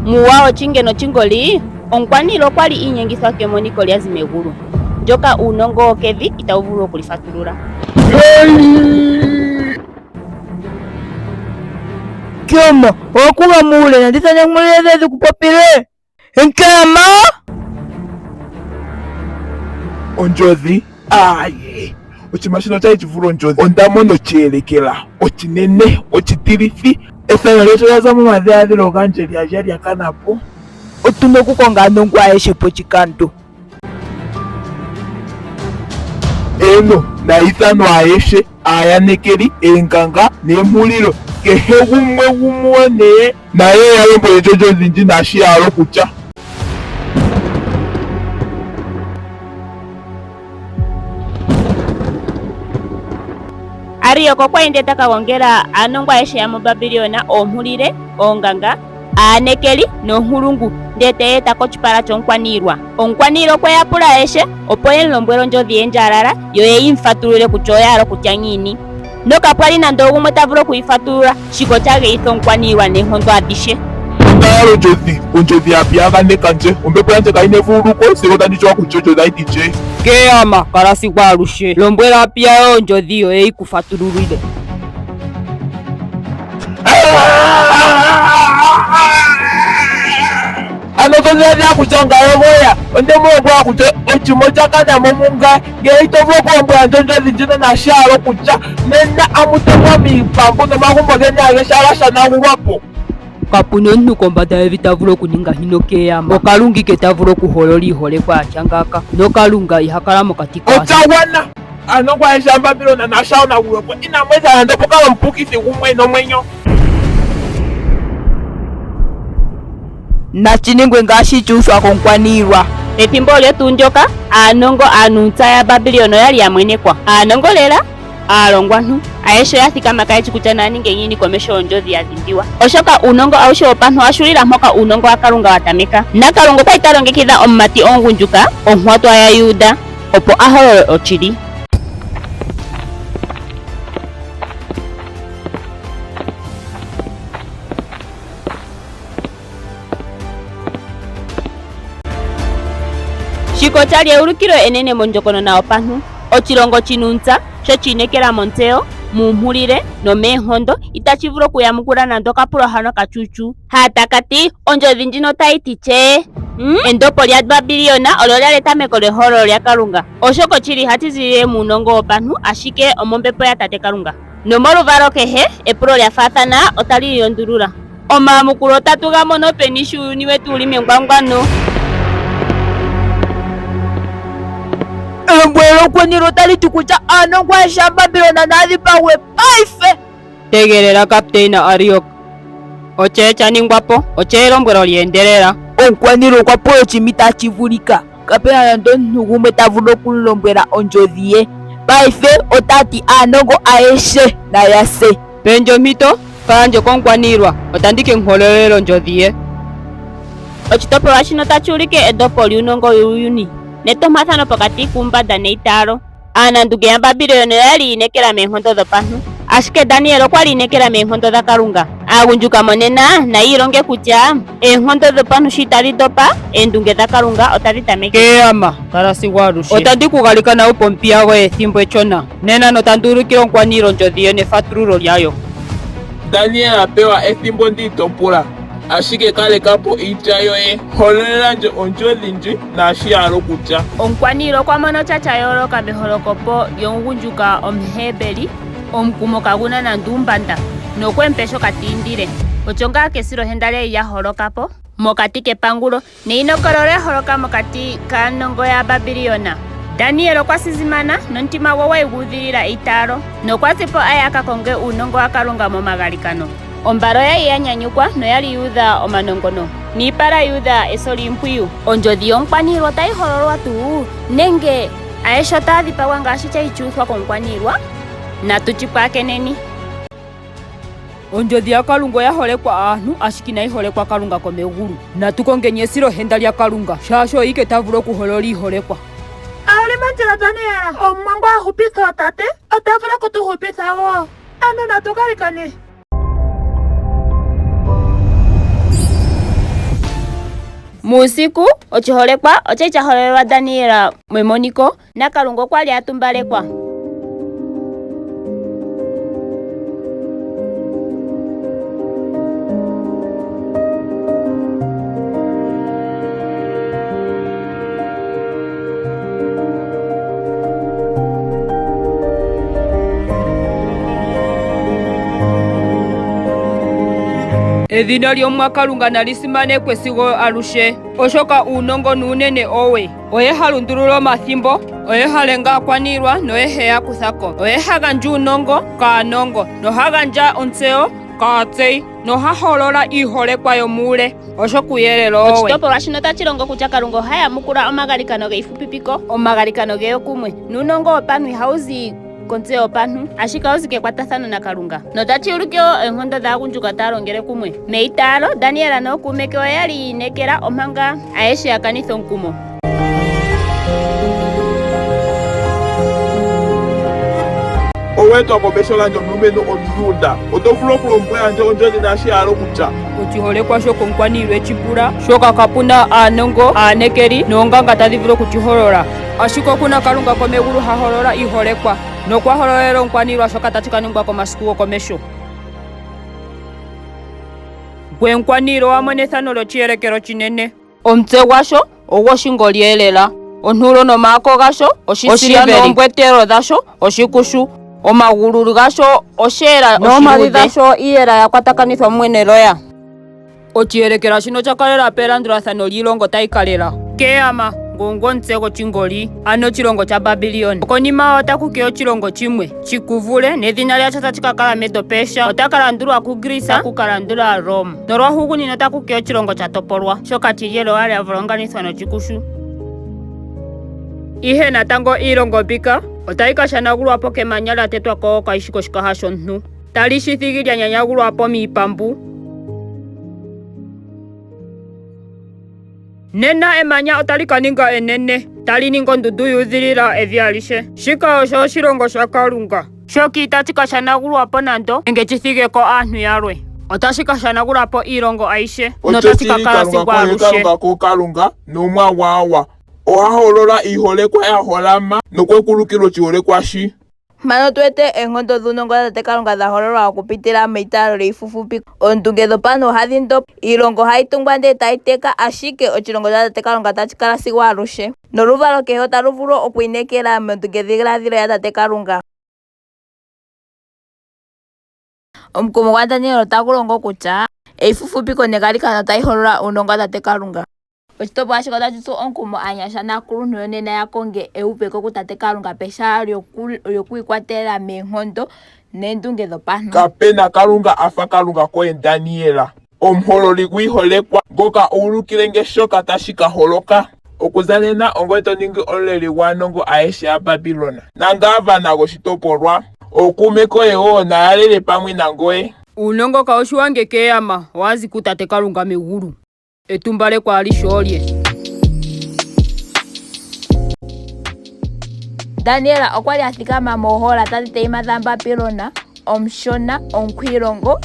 Muuwa wOtshinge nOtshingoli, omukwaniilwa okwa li i inyengithwa kemoniko lya zi megulu, ndyoka uunongo wokevi itawu vulu oku li fatulula. Nkeyama, owa kuga muule, nandi ithane oomwele dhoye dhi ku popile? Nkeyama! Ondjodhi? Aaye, oshinima shino otashi shi vulu ondjodhi. Onda mono oshiyelekela oshinene oshitilithi. Ethano lyasho olya za momadhiladhilo gandje lya lya lya kana po. Otu na okukonga aanongo ayehe poshikando. Eeno, naa ithanwe ayehe, aayanekeli, eenganga neempulilo, kehe gumwe gumuwo ne naye ya lombwele ndje oondjodhi ndji naashi ya hala okutya. Ariok okwa ende ta ka gongela aanongo ayehe yamuBabilon, oompulile, oonganga, aanekeli noonkulungu, ndele te ya eta koshipala shomukwaniilwa. Omukwaniilwa okwe ya pula ayehe, opo ye mu lombwele ondjodhi ye ndjaalala, yo ye yi mu fatulule kutya oya hala okutya ngiini. Nokapwa li nando ogumwe ta vulu oku yi fatulula. Shika osha geyitha omukwaniilwa neenkondo adhihe. Onda hala ondjodhi, ondjodhi ya piyaganeka ndje. Ombepo yandje kayi na evululuko, sigo tandi tseya kutya ondjodhi otayi ti lye. Nkeyama, kala sigo aluhe. Lombwela aapiya yoye ondjodhi yo ye yi ku fatululile. Ano to dhiladhila kutya ngaye egoya? Onde mu lombwela kutya oshima osha kana mo mungaye. Ngele ito vulu okulombwela ndje ondjodhi ndjino nashi hala okutya, nena amu tetwa miipambu nomagumbo geni agehe aga shanagulwa po. Kapu na omuntu kombanda yevi ta vulu okuninga hino Nkeyama. OKalunga ike ta vulu okuholola iiholekwa ya tya ngaaka, noKalunga iha kala mokati kaantu. Osha gwana! Aanongo ayehe yaBabilon naa shanagulwe po. Inamu etha nando pu kale omupukithi gumwe e na omwenyo. Nashi ningwe ngaashi shu uthwa komukwaniilwa. Pethimbo olyo tuu ndyoka, aanongo aanuuntsa yaBabilon oya li ya mwenekwa. Aanongo lela, aalongwantu, ayehe oya thikama kaye shi kutya naa ninge ngiini komeho yondjodhi ya dhimbiwa. Oshoka uunongo auhe wopantu owa hulila mpoka uunongo waKalunga wa tameka. NaKalunga okwa li ta longekidha omumati omugundjuka, onkwatwa yaJuda, opo a holole oshili. Shika osha li eulikilo enene mondjokonona yopantu. Oshilongo shi na uuntsa, sho shi inekela montseyo, muumpulile nomeenkondo, itashi vulu okuyamukula nando okapulo hano okachuchu. Ha taka ti, Ondjodhi ndjino otayi ti chee? Hmm? Endopo lyaBabilion olyo lya li etameko lyehololo lyaKalunga, oshoka oshili ihashi ziilile muunongo wopantu, ashike omombepo yaTate Kalunga. Nomoluvalo kehe, epulo lya faathana otali iyundulula. Omayamukulo otatu ga mono peni sho uuyuni wetu wu li mengwangwano? Elombwelo lyomukwaniilwa otali ti kutya aanongo ayehe yaBabilon naa dhipagwe paife. Tegelela Kapteina Ariok. Oshike sha ningwa po? Oshike elombwelo lye endelela? Omukwaniilwa okwa pula oshinima itaashi vulika. Kape na nando omuntu gumwe ta vulu oku mu lombwela ondjodhi ye. Paife ota ti aanongo ayehe naya se. Pe ndje ompito, fala ndje komukwaniilwa, otandi ke mu hololela ondjodhi ye. Oshitopolwa shino otashi ulike edopo lyuunongo wuuyuni netompathano pokati kuumbanda neitaalo. Aanandunge yaBabilon oya li yi inekela meenkondo dhopantu, ashike Daniel okwa li inekela meenkondo dhaKalunga. Aagundjuka monena nayi ilonge kutya eenkondo dhopantu sho itadhi dopa, eendunge dhaKalunga otadhi tameke. Nkeyama, kala sigo aluhe. Otandi ku galikana wu pe omupiya goye ethimbo eshona nena notandi ulukile omukwaniilwa ondjodhi ye nefatululo lyayo. Daniel, pewa ethimbo ndi to pula, ashike kaleka po iitya yoye. Hololela ndje ondjodhi ndji naashi ya hala okutya. Omukwaniilwa okwa mono sha sha yooloka meholokopo lyomugundjuka Omuhebeli, omukumo kagu na nando uumbanda, nokwe mu pe shoka ti indile. Osho ngaaka esilohenda lya li lya holoka po mokati kepangulo, neinekelo olya holoka mokati kaanongo yAababiliona. Daniel okwa sizimana, nomutima gwe ogwa li gu udhilila eitaalo, nokwa zi po a ye a ka konge uunongo waKalunga momagalikano. Ombala oya yi ya nyanyukwa noya li yu udha omanongono, niipala yu udha eso liimpwiyu. Ondjodhi yomukwaniilwa otayi hololwa tuu, nenge ayehe otaa dhipagwa ngaashi sha li shu uthwa komukwaniilwa? Natu shi pwaakeneni. Ondjodhi yaKalunga oya holekwa aantu, ashike inayi holekwa Kalunga komegulu. Natu kongeni esilohenda lyaKalunga, shaashi oye ike ta vulu okuholola iiholekwa. Owu li mondjila Daniel. Omuwa ngoka a hupitha ootate, ota vulu oku tu hupitha wo. Ano natu galikane. Muusiku, oshiholekwa osha li sha hololelwa Daniel memoniko, na Kalunga okwa li a tumbalekwa. Edhina lyOmuwa Kalunga nali simanekwe sigo aluhe, oshoka uunongo nuunene owe. Oye ha lundulula omathimbo, oye ha lenga aakwaniilwa noye he ya kutha ko. Oye ha gandja uunongo kaanongo noha gandja ontseyo kaatseyi noha holola iiholekwa yomuule, oshoka uuyelele owe. Oshitopolwa shino otashi longo kutya Kalunga oha yamukula omagalikano geifupipiko, omagalikano geyokumwe, nuunongo wopantu ihawu zi kontseyo yopantu, ashike ohawu zi kekwatathano naKalunga. Notashi ulike wo oonkondo dhaagundjuka taya longele kumwe. Meitaalo, Daniel nookuume ke oya li yi inekela omanga ayehe ya kanitha omukumo. Owe etwa komeho gandje omulumentu Omuyuda. Oto vulu okulombwela ndje ondjodhi naashi ya hala okutya? Oshiholekwa shoka omukwaniilwa e shi pula, shoka kapu na aanongo, aanekeli noonganga tadhi vulu oku shi holola. Ashike oku na Kalunga komegulu ha holola iiholekwa, nokwa hololele omukwaniilwa shoka tashi ka ningwa komasiku gokomeho. Ngoye omukwaniilwa owa mono ethano lyoshiyelekela oshinene. Omutse gwasho ogwoshingolielela, ontulo nomaako gasho oshisiliveli, noombwetelo dhasho oshikushu, omagulu gasho osheela noompadhi dhasho iiyela ya kwatakanithwa mumwe neloya. Oshiyelekela shino osha kalela po elandulathano lyiilongo tayi ka lela. Nkeyama, ngoye omutse gwoshingoli, ano oshilongo shaBabilon. Konima otaku ke ya oshilongo shimwe, shi ku vule, nedhina lyasho otashi ka kala Medo-Persia. Ota ka landulwa kuGreece, taku ka landula Rome, nolwahugunina otaku ke ya oshilongo sha topolwa, shoka shi li elowa lya volonganithwa noshikushu. Ihe natango iilongo mbika otayi ka shanagulwa po kemanya lya tetwa ko kayi shi koshikaha shomuntu. Tali shi thigi lya nyanyagulwa po miipambu. Nena emanya otali ka ninga enene, tali ningi ondundu yu udhilila evi alihe. Shika osho oshilongo shaKalunga. Shoka itashi ka shanagulwa po nando, nenge shi thige ko aantu yalwe. Otashi ka shanagula po iilongo ayihe, notashi ka Oshoshili, kala Kalunga sigo koye aluhe. Kalunga kookalunga nOmuwa gwaawa. Oha holola iiholekwa ya holama nokwe ku ulukile oshiholekwa shi. Mpano otu wete oonkondo dhuunongo dhaTate Kalunga dha hololwa okupitila meitaalo lyeifupipiko. Oondunge dhopantu ohadhi ndopa. Iilongo ohayi tungwa ndele tayi teka, ashike oshilongo shaTate Kalunga otashi kala sigo aluhe. Noluvalo kehe otalu vulu okwiinekela mondungedhiladhilo yaTate Kalunga. Omukumo gwaDaniel otagu longo kutya eifupipiko negalikano otayi holola uunongo waTate Kalunga. Oshitopolwa shika otashi tsu omukumo aanyasha naakuluntu yonena ya konge euveko kuTate Kalunga pehala lyokwiikwatelela meenkondo neendunge dhopantu. Kape na kalunga a fa Kalunga koye Daniel, omuhololi gwiiholekwa, ngoka u ulukile nge shoka tashi ka holoka. Okuza nena ongoye to ningi omuleli gwaanongo ayehe yaBabilon nangavana goshitopolwa. Ookuume koye wo naya lele pamwe nangoye. Uunongo kawu shi wange Nkeyama, owa zi kuTate Kalunga megulu. Etumbaleko alihe olye. Daniel okwa li a thikama moohola tadhi teyima dhaBabilon, omushona, omukwiilongo,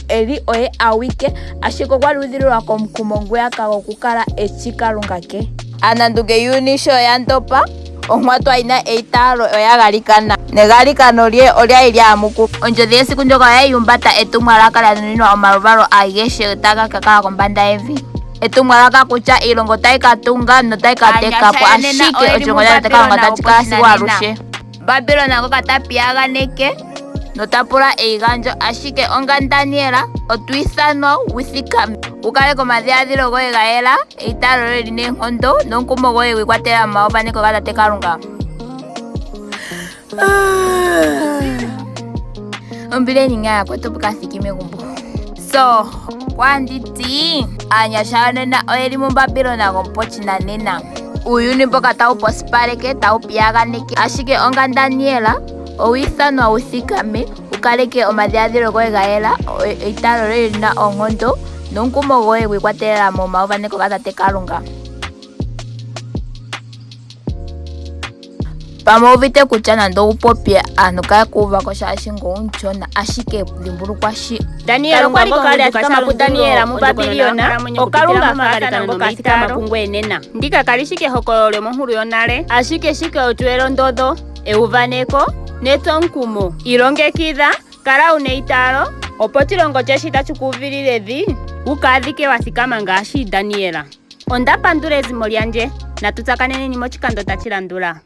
e li oye awike, ashike okwa li udhililwa komukumo ngwiyaka gokukala e shi Kalunga ke. Aanandunge yuuyuni sho ya ndopa, onkwatwa yi na eitaalo oya galikana, negalikano lye olya li lya yamukulwa. Ondjodhi yesiku ndyoka oya li humbata etumwalaka lya nuninwa omaluvalo agehe taga ka kala kombanda yevi. Etumwalaka kutya iilongo otayi ka tunga notayi ka teka po, ashike oshilongo shaTate Kalunga otashi kala sigo aluhe. Babilon ngoka ta piyaganeke nota pula eigandjo, ashike onga Daniel, otwi ithanwa wu thikame, wu kaleke omadhiladhilo goye ga yela, eitaalo lyoye li na oonkondo nomukumo gwoye gwi ikwatelela momauvaneko gaTate Kalunga. Ombileni ngaa yakwetu opo ka thiki megumbo. So, okwandi ti aanyasha yonena oye li muBabilon gopochinanena. Uuyuni mboka tawu posipaleke, tawu piyaganeke. Ashike onga Daniel, owi ithanwa wu thikame, wu kaleke omadhiladhilo goye ga yela, eitaalo lyoye li na oonkondo nomukumo gwoye gwi ikwatelela momauvaneko gaTate Kalunga. Pamwe owu uvite kutya nando owu popye aantu kaye ku uva ko shaashi ngoye omushona, ashike dhimbulukwa shi. Daniel okwa li ngoka a li a thikama puDaniel muBabilon, oKalunga a faathana ngoka a thikama pungoye nena. Ndika kali shi ehokololo lyomonkulu yonale, ashike shika olyo elondodho, euvaneko netsomukumo. Ilongekidha, kala wu na eitaalo, opo oshilongo she shi tashi ku uvilile evi, wu ka adhike wa thikama ngaashi Daniel. Onda pandula ezimo lyandje. Natu tsakaneneni moshikando tashi landula.